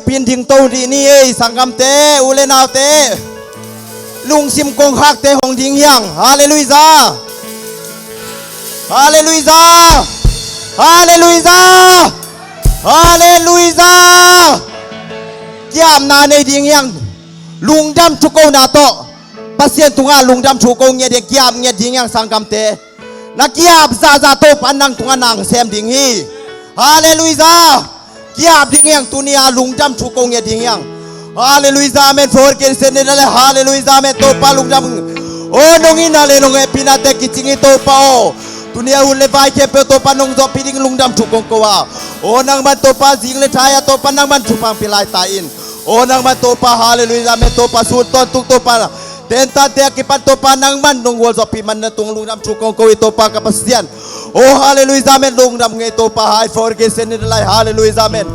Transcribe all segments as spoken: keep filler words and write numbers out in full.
pin ding to dih ni ei, sanggamte, u le naute. Lungsim kongkhakte hong ding hiang. Halleluijah. Halleluijah. Halleluijah. Halleluijah. Kiamna nei ding hiang. Lungdam thukona tawh Pasian tungah lungdam thuko ngiat ding, kiap ngiat ding hiang sanggamte. Na kiap zahzah Topa nang tungah nang sem ding hi. Halleluijah. Kiap ding hiang tuni a lungdam thuko ngiat ding hiang. Halleluijah, amen. Four K Sendin le, halleluijah, amen. Topa lungdam. O nong ina le nong hehpihna te kicing hi Topa aw. Tuni a hun le vai khempeuh Topa nong zawhpih ding lungdam thu kong ko a. O nangman Topa zing le thai a Topa nangman thupha hong pia lai ta in. O nangman Topa, halleluijah, amen. Topa sun tawntung Topa. Tentante a kipan Topa nangman nong gualzawhpih man na tung lungdam thu kong ko hi Topa ka Pasian. O halleluijah, amen. Lungdam ngei Topa, hai four K Sendin le, halleluijah, amen.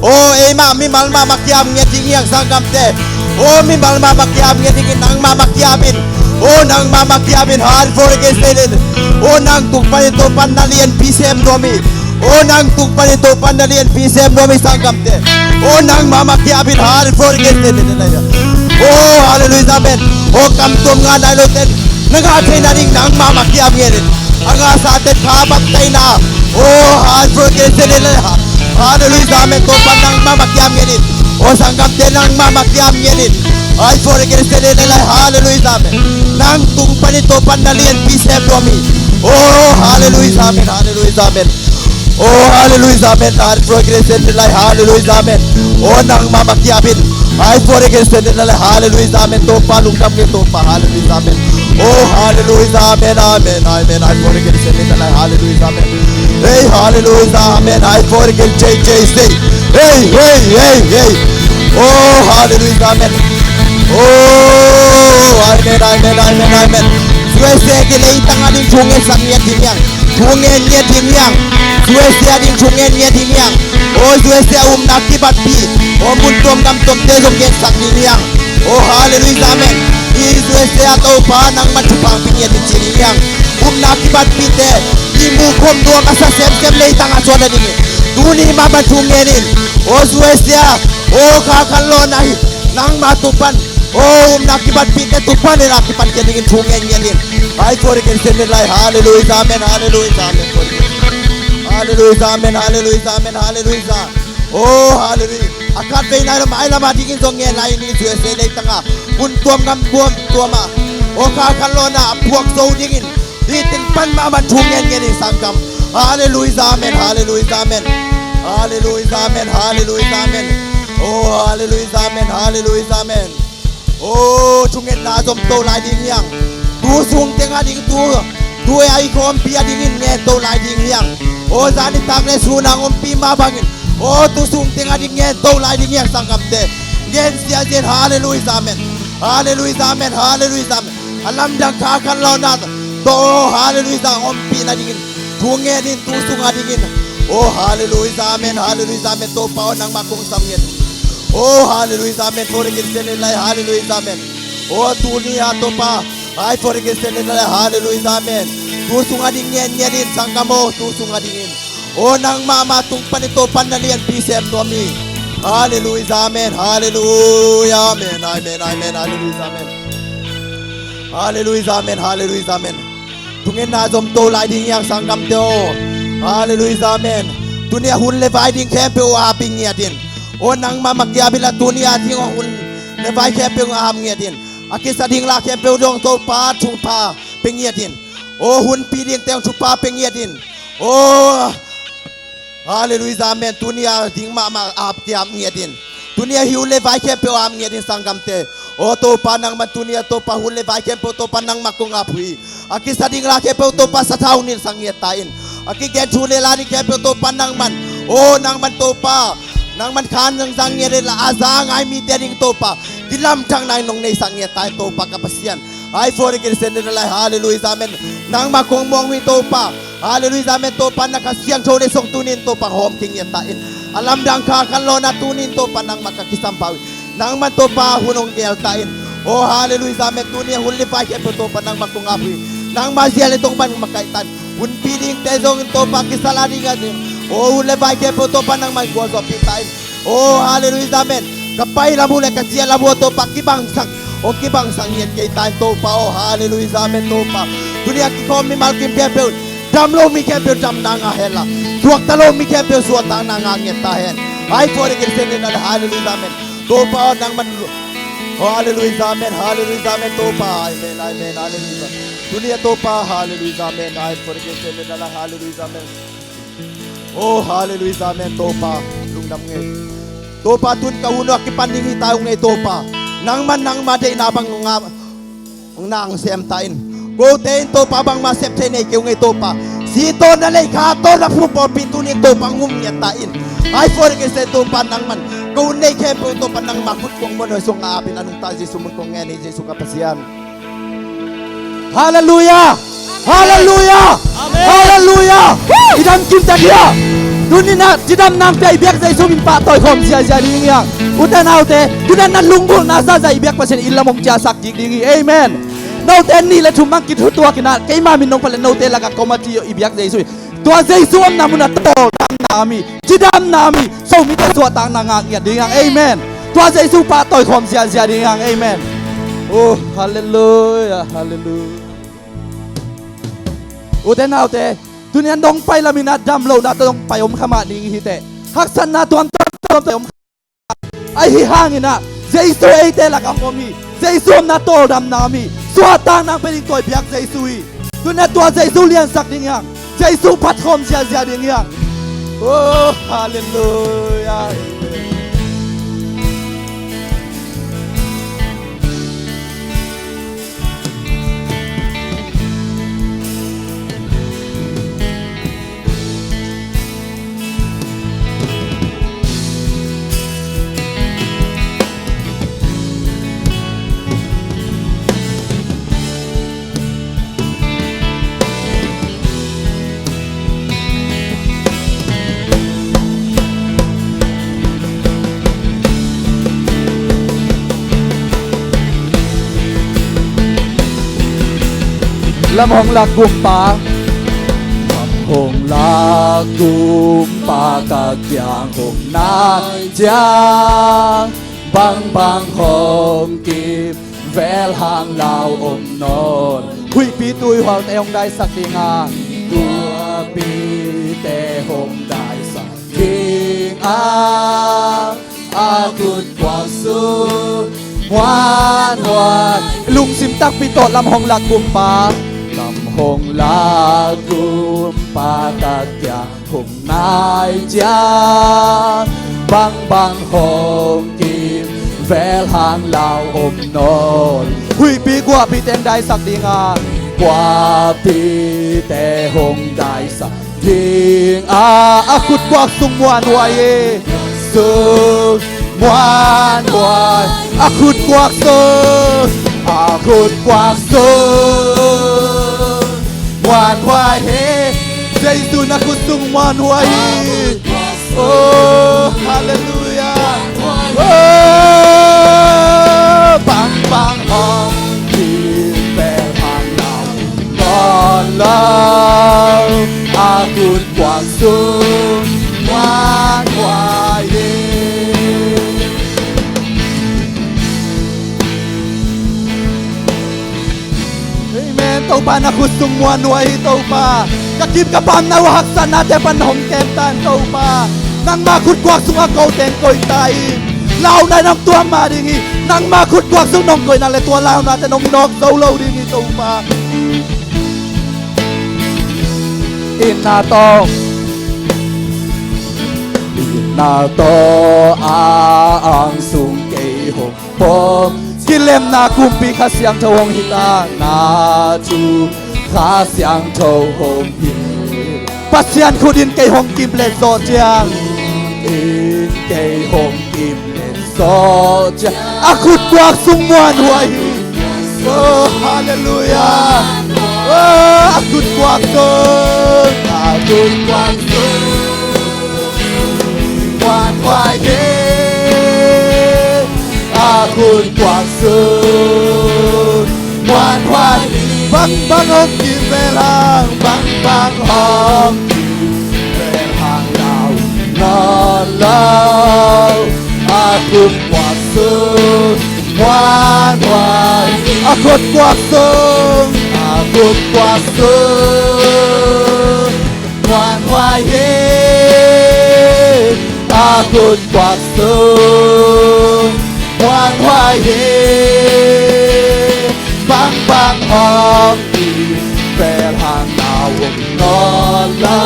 O eimah mimal mahmah kiap ngiat ding hiang sanggamte. O mimal mahmah kiap ngiat ding in, nang mahmah kiap in. O nang mahmah kiap in, hai four K Sendin. O nang tung panin Topa na lianpi sem nuam hi. O nang tung panin Topa na lianpi sem nuam hi sanggamte. O nang mahmah kiap in, hai four K Sendin le. O halleluijah, amen. O kamtuam ngah nai lote na ngah theihna ding nang mahmah kiap ngiat in. A ngahsate tha baptaina. O hai four K Sendin le. Halleluijah, amen. Topa nang mahmah kiap ngiat in. O sanggamte nang mahmah kiap ngiat in. Hai four K Sendin le, halleluijah, amen. Nang tung panin Topa na lianpi sem nuam hi. O halleluijah, amen. Halleluijah, amen. O halleluijah, amen. Hai four K Sendin le, halleluijah, amen. O nang mahmah kiap in. Hai four K Sendin le, halleluijah, amen. Topa lungdam ngei Topa, halleluijah, amen. O halleluijah, amen, amen, amen. Hai four K Sendin le, halleluijah, amen. Hey, halleluijah, amen. Hai four K J J C. Hey, hey, hey, hey. O halleluijah, amen. O amen, amen, amen, amen. U S A gei leitang a ding thu ngetsak ngiat ding hiang. Thu ngen ngiat ding hiang. U S A ding thu ngen ngiat ding hiang. O U S A upna kibatpih. O mun tuam gam tuamte zong gensak ding hiang. O halleluijah, amen. I U S A Topa nangman thupha hong pia ngiat in ci ding hiang. Upna kibatpihte i mukhom nuam a sa semsem leitang a suan a ding hi. Tuni mahmah thu ngen in. O U S A, o Kha Khan Lawna hi. Nangmah tung pan. O upna kibatpihte tung pan in a kipan khia dingin thu ngen ngiat in. Hai four K Sendin le, halleluijah, amen, halleluijah, amen. Halleluijah, amen, halleluijah, amen, halleluijah. O halleluijah. A khatvei nai lo mailam a dingin zong ngen lai in, U S A leitang a mun tuam gam tuam tuam a. O Kha Khan Lawna a phuak zo dingin. Hi ting pan mahmah thu ngen ngiat in sanggam. Halleluijah, amen, halleluijah, amen. Halleluijah, amen, halleluijah, amen. O halleluijah, amen, halleluijah, amen. O thungetna zom to lai ding hiang. Tu sung teng a ding tu. Tu ei khawmpi a dingin ngen to lai ding hiang. O zan nitak le sun a hong ompih mah bangin. O tu sung teng a ding ngen to lai ding hiang sanggamte. Ngen siasia in, halleluijah, amen. Halleluijah, amen, halleluijah, amen. A lamdang Kha Khan Lawna tawh, o halleluijah, ompih nadingin thu ngen in, tu sung a dingin. O halleluijah, amen, halleluijah, amen. Topa aw, nangmah kong sam ngiat in. O halleluijah, amen. Four K Sendin le, halleluijah, amen. O tuni a Topa, hai four K Sendin le, halleluijah, amen. Tu sung a ding ngen ngiat in sanggam aw, tu sung a dingin. O nang mahmah tung panin Topa na lianpi sem nuam hi. Halleluijah, amen, halleluijah, amen, amen, amen, halleluijah, amen. Halleluijah, amen, halleluijah, amen. Thungetna zom to lai ding hiang sanggamte aw. Halleluijah, amen. Tuni a hun le vai ding khempeuh a ap ngiat in. O nang mahmah kiap in la, tuni a ding a hun le vai khempeuh a ap ngiat in. A kisa ding la khempeuh dong Topa thupha pia ngiat in. O hunpi dingte hong thupha pia ngiat in. O halleluijah, amen. Tuni a ding mahmah ap kiap ngiat in. Tuni a hun le vai khempeuh ap ngiat in sanggamte. O Topa nangman tuni a Topa hun le vai khempeuh Topa nangmah kong ap uh hi. A kisa ding la khempeuh Topa sathau nin sang ngiat ta in. A kigen thu le la ding khempeuh Topa nangman. O nangman Topa. Nangman khan nang zang ngiat in la a za ngai mite ding Topa. Kilamthakna nong nei sang ngiat ta in Topa ka Pasian. Hai four K Sendin le, halleluijah, amen. Nangmah kong muang uh hi Topa. Halleluijah, amen. Topa na Kha Siangtho le song tuni in Topa hawm kei ngiat ta in. A lamdang Kha Khan Lawna tuni in Topa nangmah ka kisam pah uh hi. Nangman Topa hun hong geel ta in. O halleluijah, amen. Tuni a hun le vai khempeuh Topa nangmah kong ap uh hi. Nangmah zial le tong pan makaih ta in. Hunpi dingte zong in Topa kisa la ding a ding. O hun le vai khempeuh Topa nangmah gualzawhpih ta in. Oh, halleluiah, amen. Ka pai lam uh le ka ciah lam uh Topa kibangsak, oh, kibangsak ngiat kei ta in Topa. Oh, halleluiah, amen Topa. Tuni a kikhawm mimal kim khempeuh damlo mi khempeuh damna ngah hen la, suakta lo mi khempeuh suahtakna ngah ngiat ta hen. Ai for against sin in the name, halleluiah, amen. Topa aw nangman, oh, halleluiah, amen, halleluiah, amen Topa. Amen, amen, halleluiah. Tuni a Topa, halleluiah, amen. Ai for against sin in the name, halleluiah, amen. Oh, halleluiah, amen Topa. Lungdam ngei Topa, tun ka hun uh a kipan ding hi ta uh ngei Topa. Nangman nangma deihna bang nungah nang sem ta in. Kote in Topa bangmah sep thei nei kei uh ngei Topa. Si tawh na lei kha tawh na phu pawlpi tuni Topa ngum ngiat ta in. Ai for against sin Topa nangman ka hun nei khempeuh Topa nangma khut kuang muanhuai sungah apin a nungta Jesu mun kong ngen hi Jesu ka Pasian. Halleluiah! Halleluiah! Amen. Halleluiah! Cidam kim ta dia. Tuni na cidam nang pia i biak Jesu min pahtawi khawm ziazia ding hiang. Ute naute, tuni na lunggulhna zaza i biak Pasian in lam hong ciahsak kik ding hi. Amen. Note nih le thum bang kithutuak inah keima min nong pale note lakah koma ti i biak Jesu hi. Tua Jesu omna munah tawldamna mi, cidamna mi, Zomite suahtakna ngah ngiat ding hiang. Amen. Tua Jesu pahtawi khawm ziazia ding hiang. Amen. Oh, halleluiah, halleluiah. Ute naute, tuni an dong pai lamin a damlohna tawh dong pai om kha mah ding hi teh. Haksatna tuamtuam tuamtuam om kha. Ahi hanginah Jesu eite lakah hong om hi. Jesu omna tawldamna om hi. Suahtakna pia ding tua i biak Jesu hi. Tuni a tua Jesu liansak ding hiang. Jesu phatkhawm ziazia ding hiang. Oh, halleluiah. Lam hong lak kumpa. Lam hong lak kumpa ka kiang hong nai ciang, bangbang hong kim vel hang lau om nawn. Huihpi tuihualte hong daisak dinga, tuapite hong daisak dinga, a khut kuak sung muanhuai. Lungsim takpi tawh lam hong lak kumpa. Lam hong lak kumpa ka kiang hong nai ciang, bangbang hong kim vel hang lau om nawn. Huihpi guahpite hong daisak dinga, guahpite hong daisak dinga, a khut kuak sung muanhuai hi. Sung muanhuai, a khut kuak sung, a khut kuak sung muanhuai hi. Jesu na khut sung muanhuai hi. Oh, halleluiah. Oh, bangbang hong kim vel hang lau nawn lo, a khut kuak sung muanhuai hi. Amen. Topa na khut sung muanhuai hi Topa. Ka kip ka pamna uh haksatnate pan hong kem ta in Topa. Nangma khut kuak sungah kote hong koih ta in. Launa in hong tuam mah ding hi. Nangma khut kuak sung nong koihna le tua launate nong nawk zo lo ding hi Topa. Itna tawh, itna tawh a ang sung kei hong pom. Kilemna kumpi Kha Siangtho hong hi ta, na thu Kha Siangtho hong hi. Pasian khut in kei hong kim let zawh ciang, in kei hong kim let zawh ciang, a khut kuak sung muanhuai hi. Oh, halleluiah. Oh, a khut kuak sung, a khut kuak sung muanhuai hi. A khut kuak sung muanhuai. Bangbang hong kim vel hang, bangbang hong kim vel hang lau nawn lo. Khut kuak sung muanhuai. A khut kuak sung, a khut kuak sung muanhuai hi. A khut kuak sung muanhuai hi. Bangbang hong kim, bel hang na om nawn lo.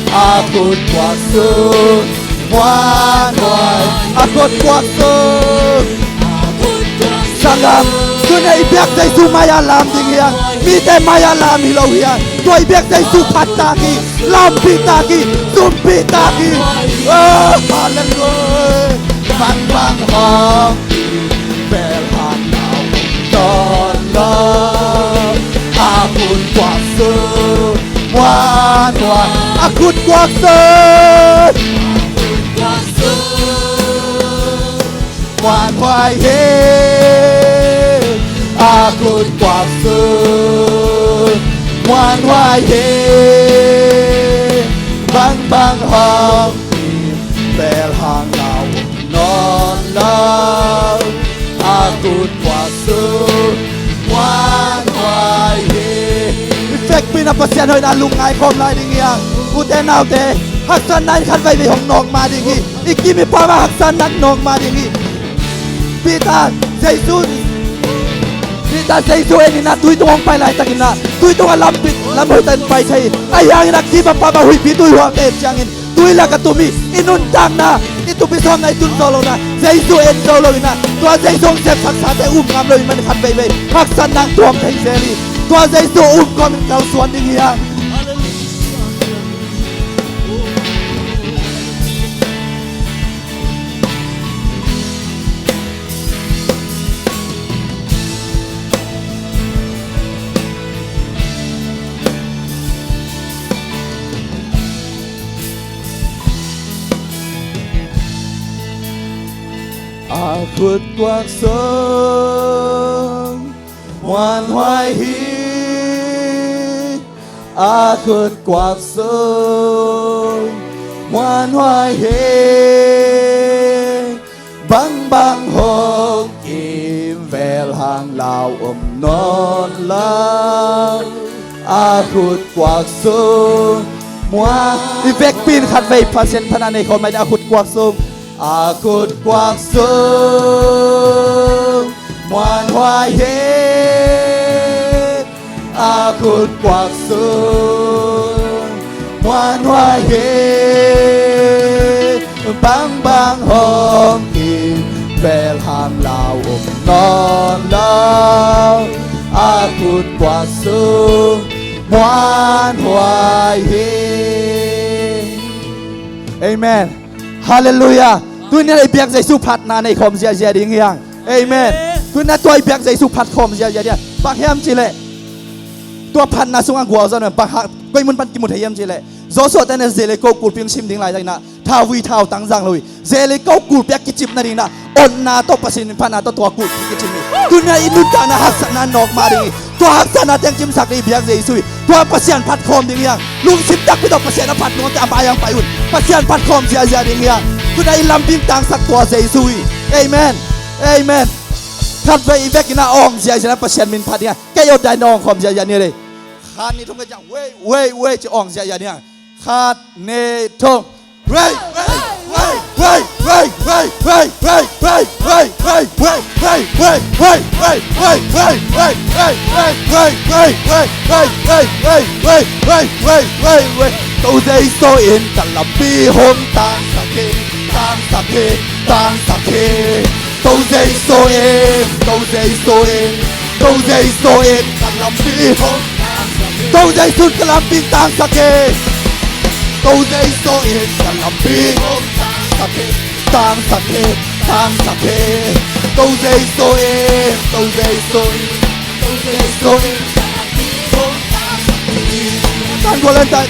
A khut kuak sung muanhuai. A khut kuak sung. Sanggam, tuni-in i biak Jesu mai-ah lam ding hi hang. Mite mai-ah lam hi lo hi hang. Tua i biak Jesu phat tak hi. Lampih tak hi. Zumpih tak hi. Oh, halleluiah. Bangbang hong kim, bel hang na om nawn lo. A khut kuak sung muanhuai. A khut kuak sung muanhuai hi. A khut kuak sung muanhuai hi. Bangbang hong kim, bel hang na om nawn lo. A khut kuak sung muanhuai hi. I vekpi-in a Pasian hoihna lungngai khawm lai ding hi hang. Ute naute, haksatna in khat veivei hong nawk mah ding hi. I kim i pam ah haksatna in nawk mah ding hi. Peter, Jesu, Peter, Jesu en in ah tui tung hong pai laitakin ah, tui tungah lampi, lam hoihtakin pai thei hi. Ahi hangin a kim a pam ah huihpi tui huamte en ciangin tui lakah tum hi. I nuntakna, i tupi sawmna, i tun zawh lohna, Jesu en zo lo in ah, tua Jesu hong sepsaksate um ngam lo ahih manin khat veivei haksatna in tuam thei zel hi. Tua Jesu um kawmin kalsuan ding hi hang. A khut kuak sung muanhuai hi. A khut kuak sung muanhuai hi. Bangbang hong kim, bel hang na om nawn lo. A khut kuak sung muan. I vekpi-in khat vei Pasian phatna nei khawm lai ding. A khut kuak sung. A khut kuak sung muanhuai hi. A khut kuak sung muanhuai hi. Bangbang hong kim, bel hang na om nawn lo. A khut kuak sung muanhuai hi. Amen. Halleluiah. Tuni-in i biak Jesu phatna nei khawm ziahziah ding hi hang. Amen. Tuni-in tua i biak Jesu phat khawm ziahziah ding hi hang. Bang hiam cih leh, tua phatna sungah gualzawhna bang hang, koi mun pan kimu thei hiam cih leh, Joshua te in Jeriko kulpi hong sim ding laitakin ah, thauvui thautang zang lo hi. Jeriko kulpi ah kicip nadingin ah, otna tawh, Pasian min phatna tawh tua kulpi kicip hi. Tuni-in i nuntakna haksatna nawk mah ding hi. Tua haksatna teng kimsak ding i biak Jesu hi. Tua Pasian phat khawm ding hi hang. Lungsim takpi tawh Pasian a phat nuamte a mai-ah hong pai un. Pasian phat khawm ziahziah ding hi hang. Tuni-in i lampi hong tangsak tua Jesu hi. Amen. Amen. Khat vei i vekin ah awng ziahziah in Pasian min phat ding hi hang. Kei awng dai, na awng khawm ziahziah ni leh. Khat, nih, thum, kei ciang, wei, wei, wei ci awng ziahziah ni hang. Khat, nih, thum. Wei, wei, wei. Tua Jesu in ka lampi hong tangsak hi, tangsak hi, tangsak hi. Tua Jesu in, tua Jesu in, tua Jesu in ka lampi hong, tua Jesu in ka lampi tangsak hi. Tua Jesu in ka lampi hong tangsak hi, tangsak hi, tangsak hi. Tua Jesu in, tua Jesu in, tua Jesu in ka lampi hong tangsak hi. Tan gual en tan.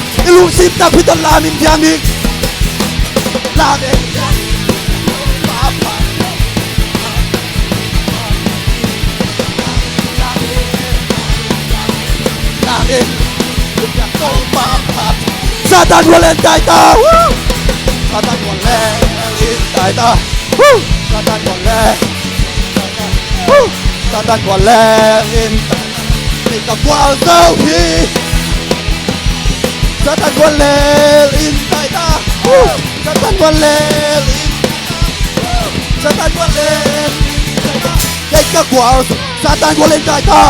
phat. I lungsim nakpi tawh lam in piang ding. Lam in. Lam in. Satan gual lel in tai ta. Woo! Satan gual lel in tai ta. Woo! Satan gual lel. Woo! Satan gual lel in. Kei ka gualzo hi. Satan gual lel in tai ta. Woo! Satan gual lel in. Satan gual lel in tai ta. Kei ka gualzo. Satan gual lel in tai ta.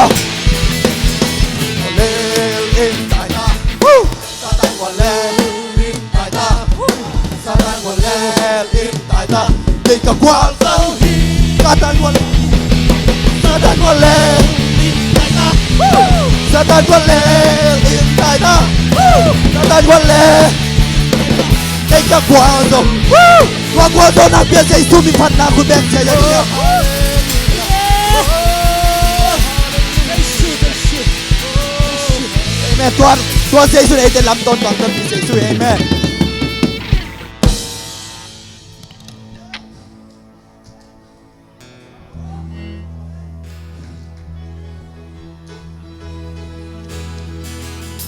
Gual lel in tai ta. Woo! Satan gual lel in tai ta. Satan gual lel in tai ta. Kei ka gualzo hi. Satan gual, Satan gual lel in tai ta. Satan gual lel in tai ta. Satan gual lel. Kei ka gualzo. Tua gualzo nak pia Jesu min phatna khut beng sia ya. Amen. Tua, tua Jesu in eite lamtawn tuamtuam hi Jesu. Amen.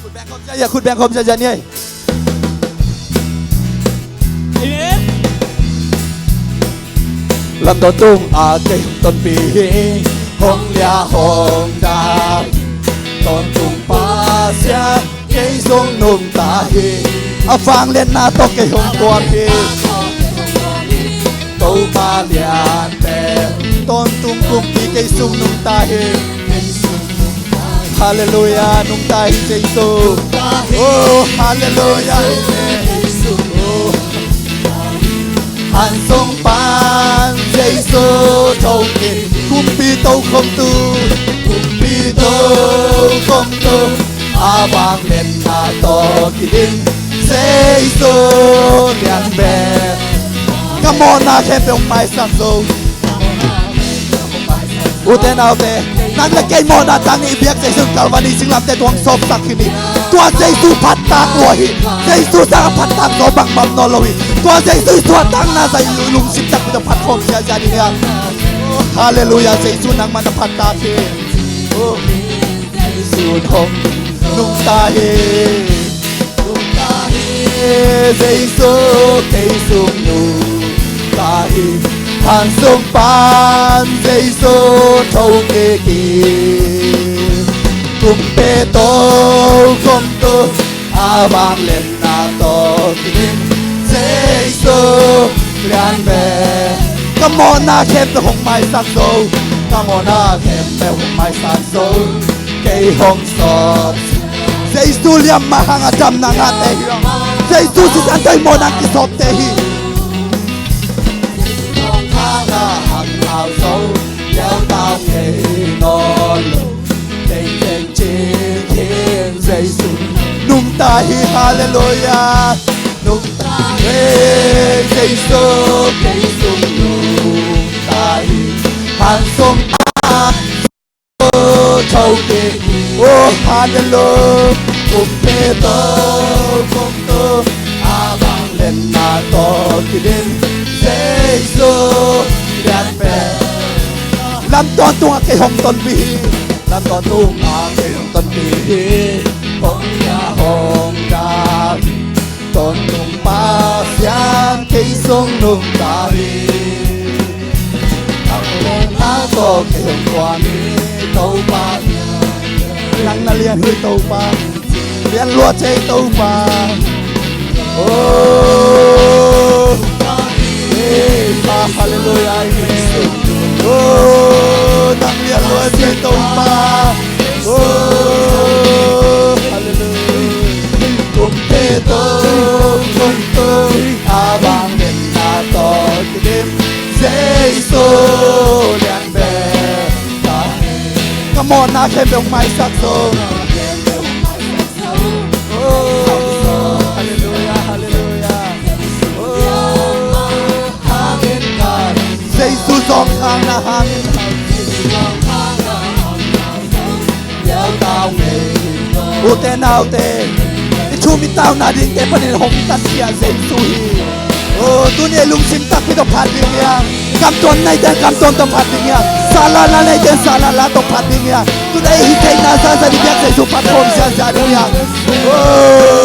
Khut beng khawm ziahziah, khut beng khawm ziahziah ni ei. Amen. Lamtawn tung a kei hong tonpih hi, hong liah hong dam, tawntung Pasian kei zong nungta hi. A vangliatna tawh kei hong tuam hi. Topa lian pen, tawntung kumpi kei zong nungta hi. Halleluiah, nungta hi Jesu. Oh, halleluiah. Oh. An sung pan Jesu tho kei, kumpi tokhom tu. Kumpi tokhom tu. A vangliatna tawh kiding Jesu lian pen. Ka mawhna khempeuh hong maisak zo. Ute naute, nang le kei mawhna tang i biak Jesu in Calvary singlamteh tungah hong sawpsak hi ni. Tua Jesu phattak lua hi. Jesu sangin phattak zaw bangmah om nawn lo hi. Tua Jesu i suahtakna zah i lungsim takpi tawh phat khawm ziahziah ding hi hang. Halleluiah, Jesu nangmah na phattak hi. Oh, Jesu in hong nungta hi. Nungta hi, Jesu kei zong nungta hi. An sung pan Jesu tho kei hi. Kumpi tokhom tu, a vangliatna tawh kiding Jesu lian pen. Ka mawhna khempeuh hong maisak zo. Ka mawhna khempeuh maisak zo, kei hong sawt. Jesu liamma hang a damna ngahte hi. Jesu sisan tawh i mawhna kisawpte hi. Hang a hang hau zo, liau tau kei nawn lo. Teng teng cin khin Jesu nungta hi, halleluiah. Nungta hi Jesu, kei zong nungta hi. Han sung a tho kik hi. Oh, halleluiah. Kumte to, kumto a bang lenna to kidim Jesu lian pen. Lam tawntung a kei hong tonpih hi. Lam tawntung a kei hong tonpih hi. Hong ya hong da hi. Tawntung Pasian kei zong nungta hi. Ang leng a tawh kei hong kuan hi Topa. Nang na lian hi Topa. Lian lua cei Topa. Oh. Hey, pa, halleluiah, amen. Oh, nang lian lua cei Topa. Oh, halleluiah. Kumte to, kumto a bang lenna to kidim Jesu lian pen. Ka mawhna khempeuh maisak zo. Oh, halleluiah, halleluiah. Oh, hangin ka Jesu zong hang na hangin. Ute naute, i thum i tauna dingte panin hong tanpih Jesu hi. Oh, tuni a lungsim takpi tawh phat ding hi hang. Kamtuan neite kamtuan tawh phat ding hi hang. Sahlanna neite sahlanna tawh phat ding hi hang. Tuni a i theihna zahzah ding biak Jesu phat khawm ziahziah ding hi hang. Oh,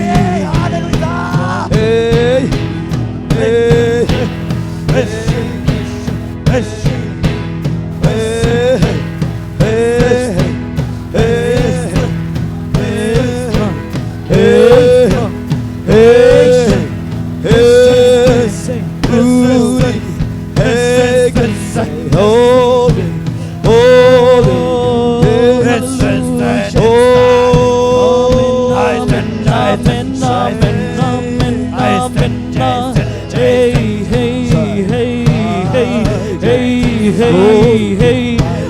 Hey, hallelujah.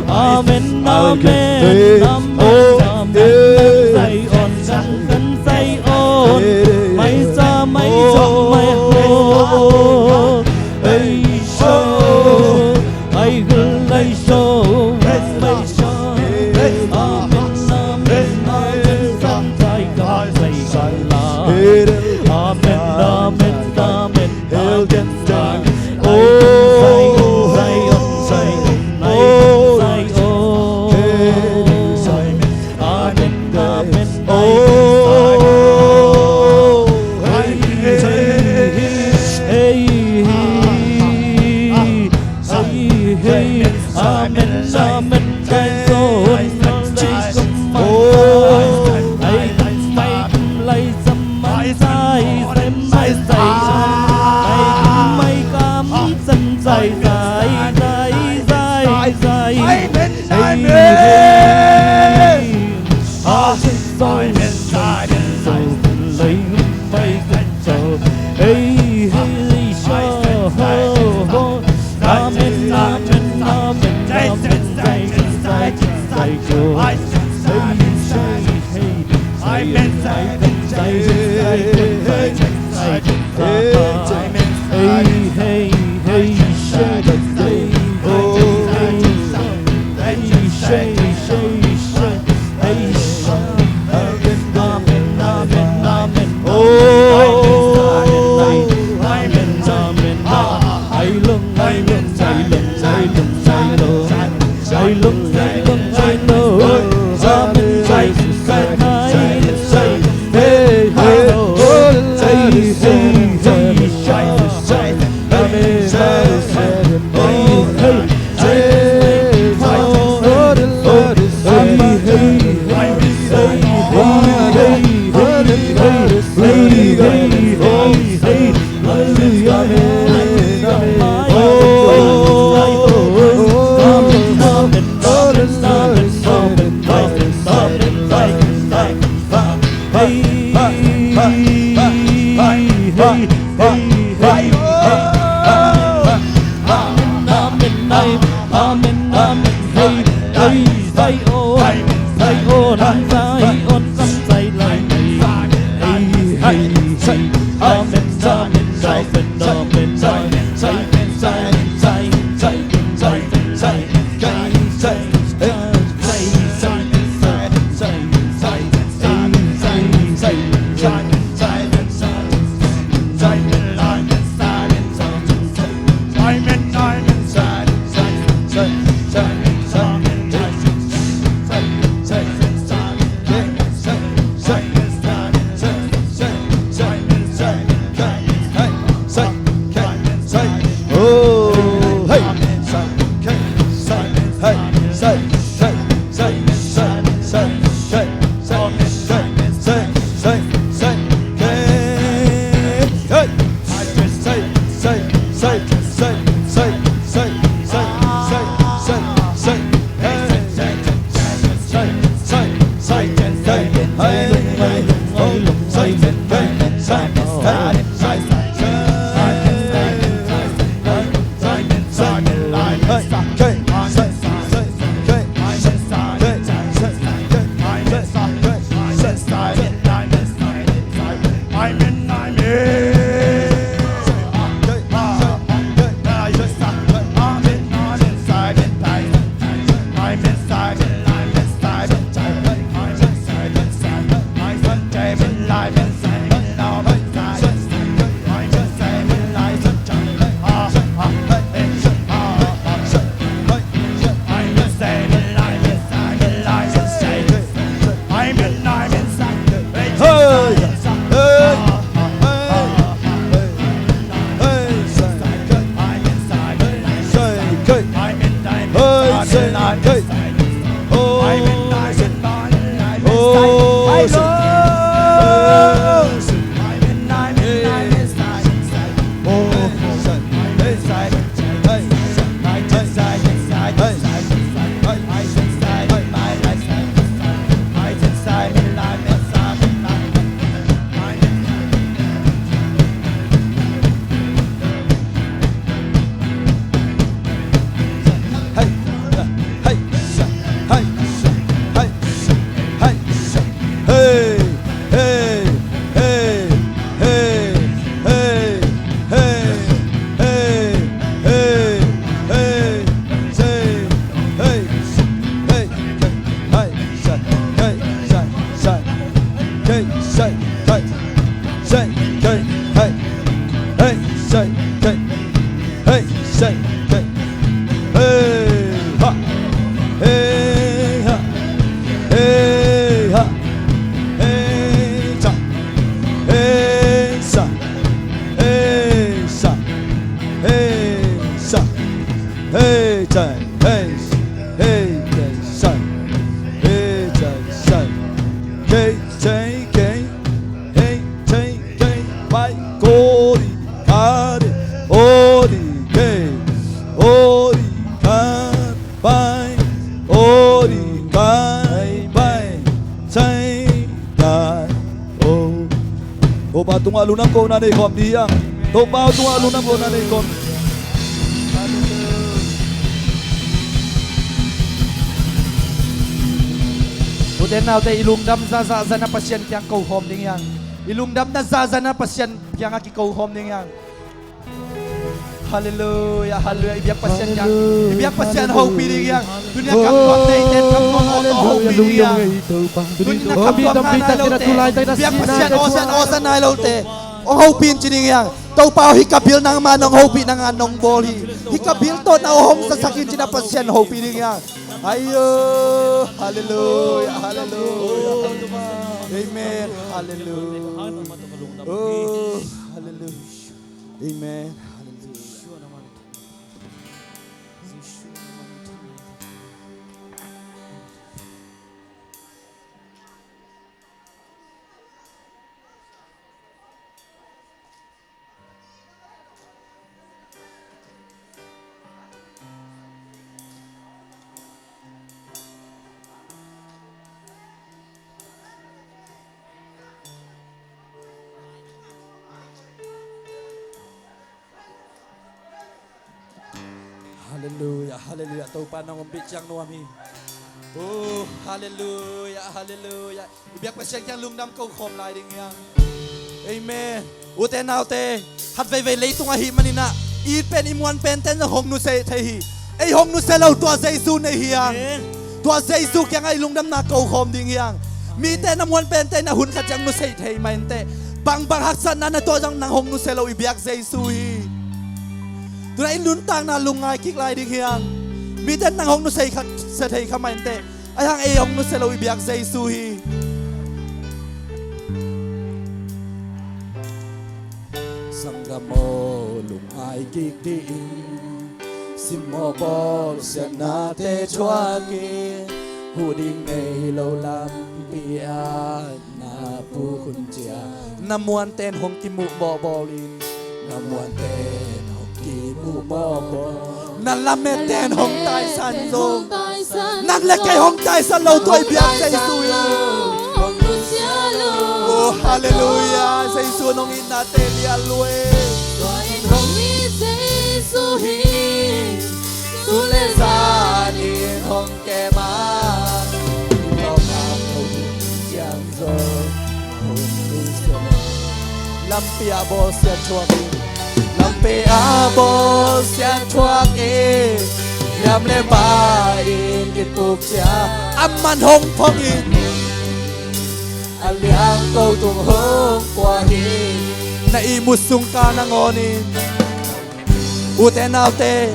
Amen, amen, amen, amen. Zion, kan Zion. Mai sa, mai sa, mai ho. Ei sho, ai gul, ai sho, mai sho. Amen, amen, amen. Kan Zai, kan Zai, kan Zai la. Amen, amen, amen. Topa tungah lungdam kohna nei khawm ding hi hang. Topa tungah lungdam kohna nei khawm. Ute naute, i lungdam zahzah zana Pasian kiang ko khawm ding hi hang. I lungdamna zahzah na Pasian kiangah kiko khawm ding hi hang. Halleluia, halleluia. I biak Pasian kiang, i biak Pasian hopih ding hi hang. Tuni a kamtuam neite in kamtuam hong hopih ding hi hang. Tuni a kamtuam nai lote, i biak Pasian awsan awsan nai lote hong hopih in ci ding hi hang. Topa aw, hih ka bil nangma nong hopih nangma nong bawl hi. Hih ka bil tawh na aw hong zasak in ci-in a Pasian hopih ding hi hang. Ayo, halleluia, halleluia. Amen, halleluia. Oh, halleluia. Amen. Halleluia. Halleluiah, halleluiah. Topa nang hong ompih ciang nuam hi. Oh, halleluiah, halleluiah. I biak Pasian kiang lungdam ko khawm lai ding hi hang. Amen. Ute naute, khat veivei leitung ahih manin ah, i it pen i muan pente in hong nusia thei hi. Ei hong nusia lo, tua Jesu nei hi hang. Amen. Tua Jesu kiangah i lungdamna ko khawm ding hi hang. Mite na muan pente in a hun khat ciang nusia thei mah inteh. Bangbang haksatna na tuah zong nang hong nusia lo, i biak Jesu hi. Tu-in ah i nuntakna lungngai kik lai ding hi hang. Mite in nang hong nusia kha, sia thei kha mah inteh. Ahi hang ei hong nusia lo, i biak Jesu hi. Sanggam aw, lungngai kik dih in, simmawh bawlsiatnate thuak in, huh ding nei lo lampi ah na puk hun ciang, na muanten hong kimuh bawlbawl in, na muanten hong kimuh bawlbawl, na lametten hong taisan zo. Nang le kei hong taisan lo, tua i biak Jesu hi. Oh, halleluiah. Jesu in hong itnate liah lua hi. Tua in hong it Jesu hi. Tu le zan in hong kem a, i thawhkikna hun ciang zong hong nusia lo. Lampi ah bawlsiat thuak in, lampi ah bawlsiat thuak in, liam le bai in i puk ciang, aman hong phong in, a liangko tung hong pua hi. Na ihmut sung ka nangawn in, ute naute,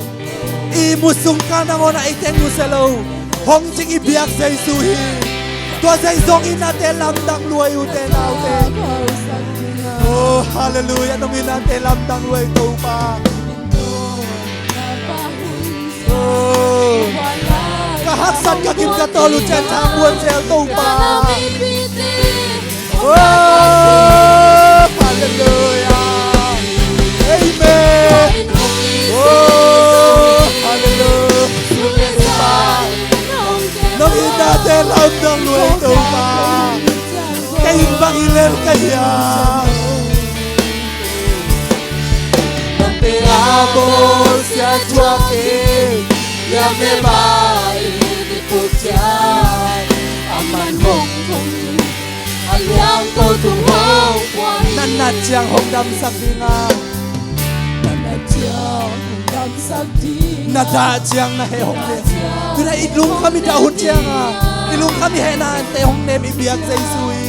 ihmut sung ka nangawn ah ei teng nusia lo, hong cing i biak Jesu hi. Tua Jesu hong itnate lamdang lua hi, ute naute. Oh, halleluiah, nong itnate lamdang lua hi, Topa. Oh, ka haksat ka gim ka tawl uh ciang thang buan zel, Topa. Oh, halleluiah. Amen. Oh, halleluiah. Nong itnate lamdang lua hi, Topa. Kei in bang hi lel ka hiam? Lampi ah bawlsiat thuak in, liam le bai in i puk ciang, aman hong phong in, a liangko tung hong pua hi. Na nat ciang hong damsak ding a, na nat ciang hong damsak ding a, na dah ciang na heh hong nem. Tu-in ah i lungkham i dah hun ciang a, i lungkham i hehnate hong nem i biak Jesu hi.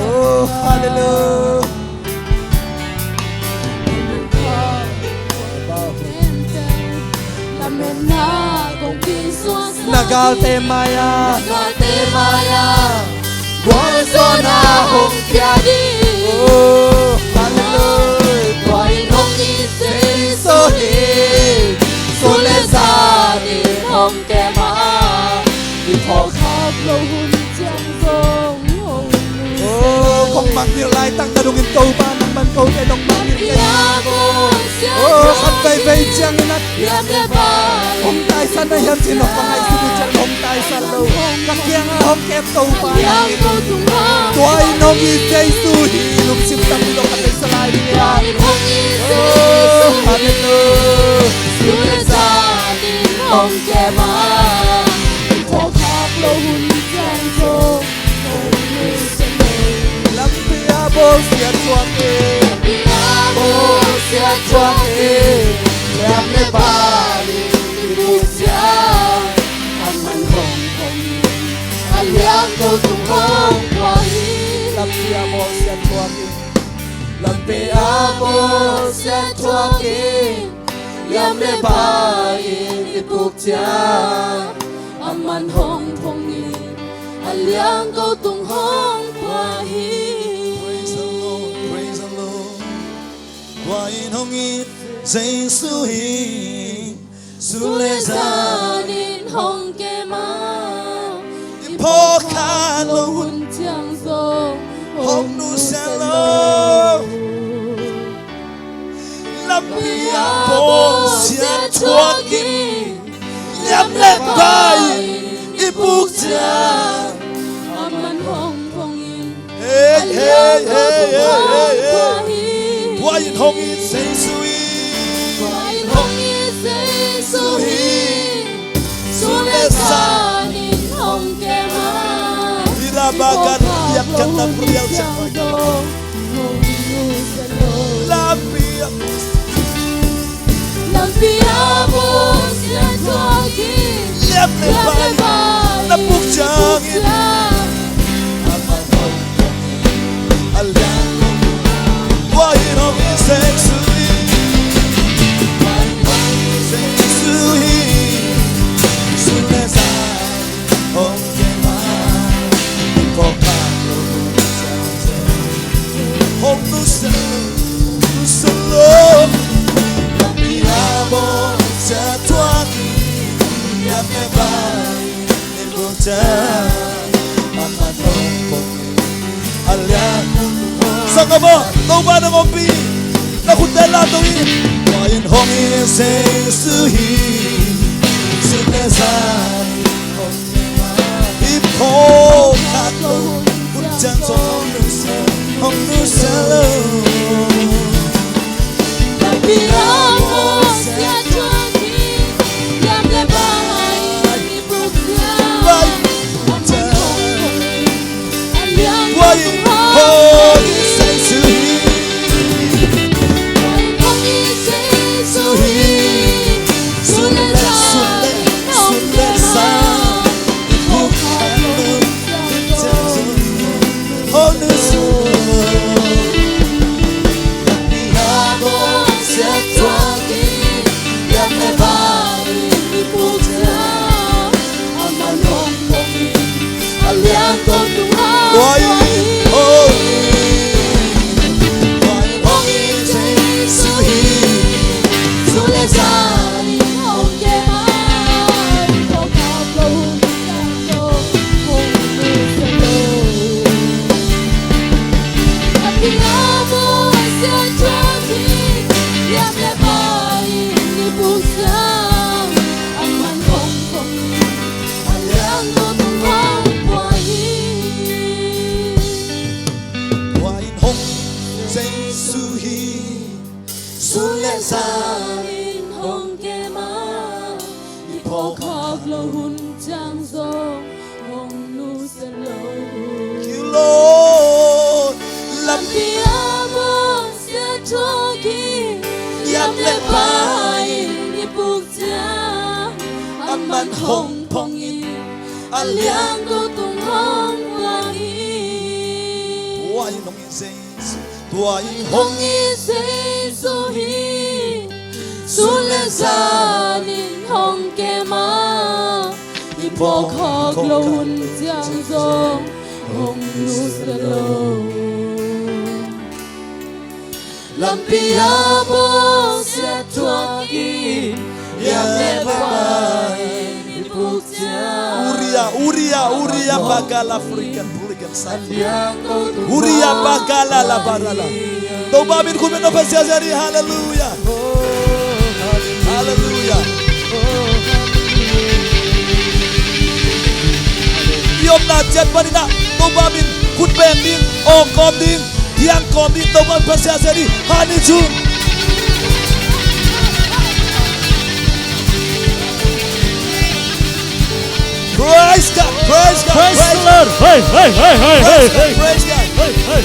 Oh, halleluiah. Na galte mai-ah, na galte mai-ah gualzawhna hong pia ding. Oh, halleluiah. Tua in hong it Jesu hi. Sun le zan in hong kem a, i thawhkikna hun ciang zong hong nusia lo. Oh, kong mangngilh laitak na dongin Topa nangman kote nong mangngilh kei. Oh, khat veivei ciangin ah hong taisan na hiam ci-in nong ka ngaihsut uh ciang hong taisan lo. Ka kiangah hong kem Topa nang hi. Tua in hong it Jesu hi. Lungsim tangpi tawh ka theihsa lai ding hi. Oh, halleluiah. Sun le zan in hong kem a, i thawhkikna hun ciang zong hong nusia lo. Lampi ah bawlsiat thuak in, lampi ah bawlsiat thuak in, liam le bai in i puk ciang, aman hong phong in, a liangko tung hong pua hi. Lampi ah bawlsiat thuak in, lampi ah bawlsiat thuak in, liam le bai in i puk ciang, aman hong phong in, a liangko tung hong pua hi. Praise the Lord, praise the Lord. Tua in hong it Jesu hi. Sun le zan in hong kem a, i phawk kha lo hun ciang zong hong nusia lo. Lampi ah bawlsiat thuak in, liam le bai in i puk ciang, aman hong phong in, hey, hey, hey, hey, hey. Tua in hong it Jesu hi. Tua in hong it Jesu Bagan biak kan na prial siang. Lampi a, lampi a bawngsia tuak in, liam le bai na puk ciangin, a liang tua in hong hi Jesu hi, Jesu hi, sun le zan hong kem a, hong nusia, nusia lo. Lampi a bawngsia tuak in, liam le bai na puk ciang, a man hong pong in, a liang. Sang a baw, Topa nang ompih, na khutte la to in. Tua in hong hi Jesu hi, sun le zan hong phawk lo, hun ciang zong hong nusia, hong nusia lo. Lampi a bawngsia tuak in, liam le bai na puk ciang, a man hong pong in, a liang. Tua in hong hi Jesu hi, tua in hong hi Jesu hi, sun le zan, sun le zan hong kem a, hong nusia. Lampi a bawngsia tuak in, liam le bai na puk ciang, a man hong pong in, a liang tawh tung hong. Tua in hong hi, tua in hong hi Jesu hi, sun le zan hong kem a, hong phawk lo, hun ciang zong hong nusia lo. Lampi a bawngsia tuak in, liam le bai na puk ciang, a man hong pong in, a liang tawh tung hong pua hi. Tua in hong Jesu hi, sun le zan in hong kem a, i phawk lo, hun ciang zong hong nusia lo. Kiu lo. Lampi a bawngsia tuak in, liam le bai na puk ciang, a man hong pong in, a liang tawh tung hong pua hi. Tua in hong hi Jesu, tua in hong hi Jesu hi, sun le zan in hong kem a, i phawk lo, hun ciang zong hong nusia lo. Lampi a bawngsia tuak in, liam le bai na puk ciang. Uria, uria, uria, bagala, frikan, frikan, sati. Uria, bagala, la, barala. Topa min khut beng tawh pasian zia ni. Halleluia. Halleluia. I omna ciat panin ah Topa min khut beng ding, awng kawm ding, diang kawm ding, Topa min pasian zia ni. Khat, nih, thum. Praise God, praise God, praise the Lord. Hey, hey, hey, hey, hey, hey. Praise God. Hey, hey.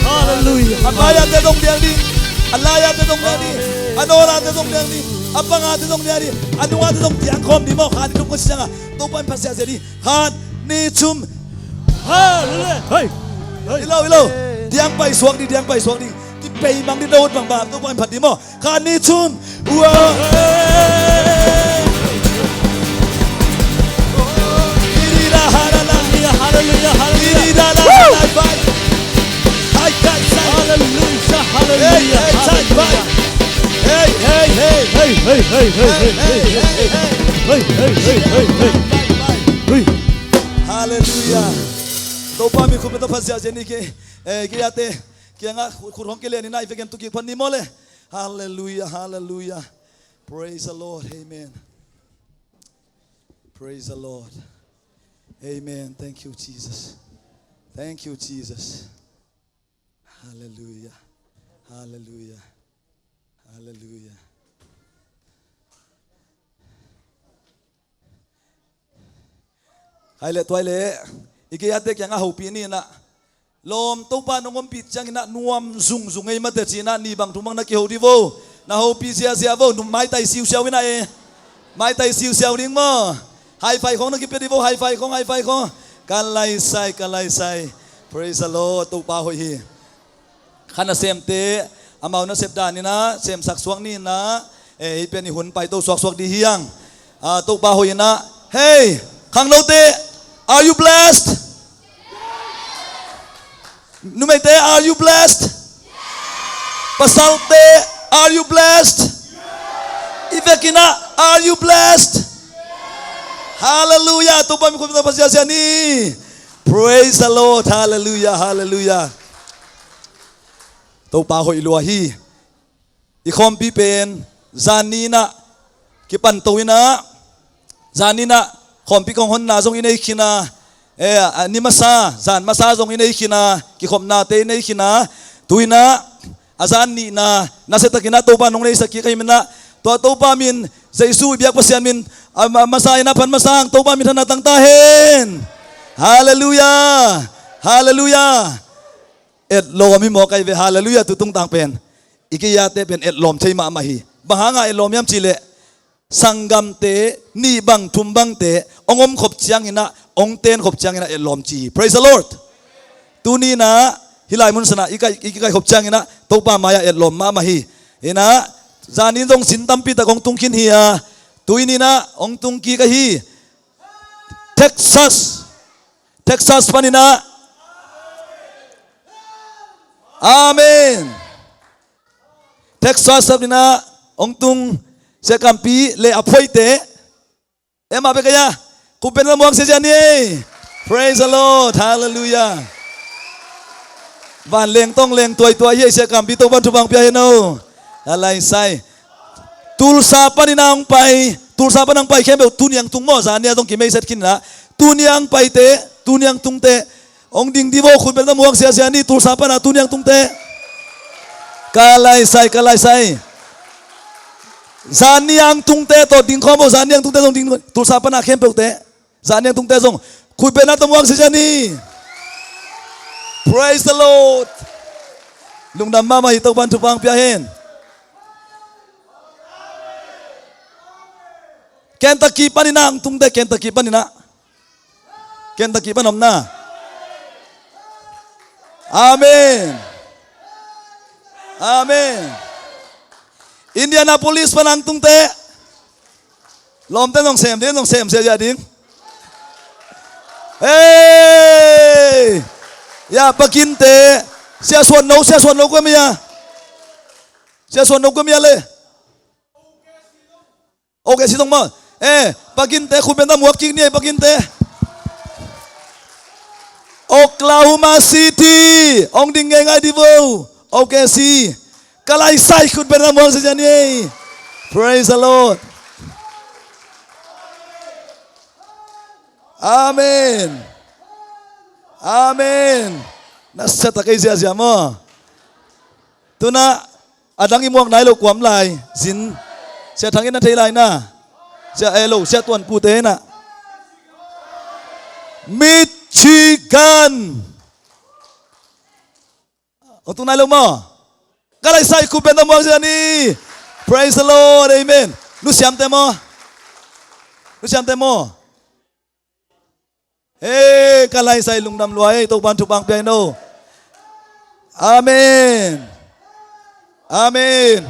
Halleluia. A maiate zong diang ding, a laiate zong diang ding, a nawlate zong diang ding, a pangate zong diang ding, a nungate zong diang khawm ding maw. Khat, nih, thum, kong ci ciangin Topa min pasian zia ni. Khat, nih, thum. Halleluia. Hey, hey. Hi lo, hi lo. Diang paisuak ding, diang paisuak ding. Kipeimang ding, na ut bangbang Topa min phat ding maw. Khat, nih, thum. Ua. Halleluia, halleluia, halleluia. Halleluia, halleluia. Halleluia, halleluia. Hey, hey, hey, hey. Hey, hey, hey, hey, hey. Hey, hey, hey, hey, hey. Hey, hey, hey, hey, hey. Hey. Halleluia. Topa min khut beng tawh pasian zia ni. Kei, eh, kei ate kiangah khut, khut hong kilen ni, na i vekpi in tu kik pan ni maw le. Halleluia, halleluia. Praise the Lord. Amen. Praise the Lord. Amen. Thank you, Jesus. Thank you, Jesus. Halleluia. Halleluia. Halleluia. Hai le, tuai le. I gei-ate kiangah hopih ni inah. Lawm, Topa nong ompih cianginah nuam zungzung ei mate ci inah, nih bang thum bang na kiho dih vo. Na hopih ziazia vo, nu maitai siusiau inah e. Maitai siusiau ding maw. High five khong na kipia dih vo, high five khong, high five khong. Ka laisai, ka laisai. Praise the Lord, Topa hoih hi. Kha nasemte, amau nasep dan inah semsak suak ni inah, eh, hih pen i hun paito suaksuak dih hi hang. Ah, Topa hoih inah. Hey, khangnote, are you blessed? Numeite, are you blessed? Pasalte, are you blessed? I vek inah, are you blessed? Hallelujah. Topa min khut beng, Topa ziazia ni. Praise the Lord. Hallelujah, hallelujah. Topa hoih lua hi. I khawmpi pen zan ni inah kipan to inah, zan ni inah khawmpi kong honna zong i nei khin a, eh, a ni masa, zan masa zong i nei khin a, kikhopnate i nei khin a, tu inah a zan nihna nasiatakin ah Topa nong neisak kik ahih manin ah, tua Topa min Jesu i biak Pasian min a, a masa inah phat masa hang, Topa min thanna tang ta hen. Halleluiah. Halleluiah. Etlawm hi mawk ahi ve, halleluiah, tu tungtang pen. I gei-ate pen etlawm thei mahmah hi. Bang hanga etlawm hiam cihleh, sanggamte nih bang thum bangte hong om khop ciangin ah, hong ten khop ciangin ah etlawm ci hi. Praise the Lord. Tuni inah hih lai mun sanah i kai, i kai khop ciangin ah Topa mai-ah etlawm mahmah hi. Inah zanin zong sin tampi tak hong tung khin hi a, tu-in inah hong tung kik ahi. Texas, Texas panin ah. Amen. Texas panin ah hong tung Sia Kampi le a phoite. Ei mah bek a, khutbetna muang ziazia ni ei. Praise the Lord. Halleluiah. Vanleng tongleng tuaituai hi ei, Sia Kampi, Topan thupha pia hen aw. Ka laisai. Tulsa panin ah hong pai, Tulsa pan hong pai khempeuh tuni hong tung maw, zan ni-a zong kimeiset khin inah. Tuni hong paite, tuni hong tungte hong ding dih vo, khutbetna muang ziazia ni, Tulsa pan a tuni hong tungte. Ka laisai, ka laisai. Zan ni-a hong tungte tawh ding khawm vo, zan ni-a hong tungte zong ding, Tulsa pan a khempeuhte. Zan ni-a hong tungte zong khutbetna tawh muang ziazia ni. Praise the Lord. Lungdam mahmah hi, Topan thupha pia hen. Kentucky panin ah hong tungte, Kentucky panin ah. Kentucky pan omna. Amen. Amen. Indianapolis pan hong tungte. Lawmte zong sem ding, zong sem ziazia ding. Hey! Ya, Pakinte. Sia Suan No, Sia Suan No kua mi a. Sia Suan No kua mi a le. Okay, si tong maw. Eh, Pakinte, khutbetna muang kik ni ei, Pakinte. Oklahoma City hong ding ngeingai dih vo. Okay, si. Ka laisai, khutbetna muang ziazia ni ei. Praise the Lord. Amen. Amen. Nasiatak ei ziazia maw. Tu inah a dang i muak nai loh kua om lai, zin. Sia Thang in na thei lai na. Sia, eh, lo, Sia Tuan Pu te inah. Michigan. Hong tung nai lo maw. Ka laisai, khutbetna muang ziazia ni. Praise the Lord. Amen. Nu Siamte maw. Nu Siamte maw. Hey, ka laisai, lungdam lua ei, Topan thupha pia hen aw. Amen. Amen.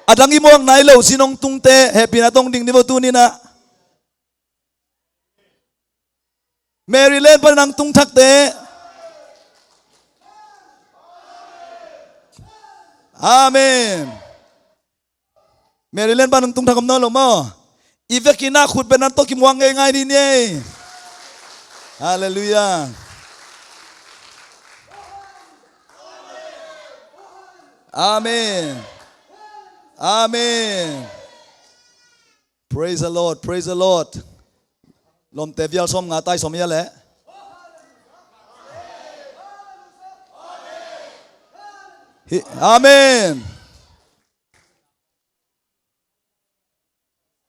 A dang i muak nai loh, zin hong tungte, hehpihna tawh hong ding dih vo tuni inah. Maryland pan hong tung thakte. Amen. Maryland pan hong tung thak om nawn lo maw. I vekin ah khutbetna tawh kimuang ngeingai dih ni ei. Halleluiah. Amen. Amen. Praise the Lord. Praise the Lord. Lawmte vial sawmnga tai sawm hi a leh. Hi, amen.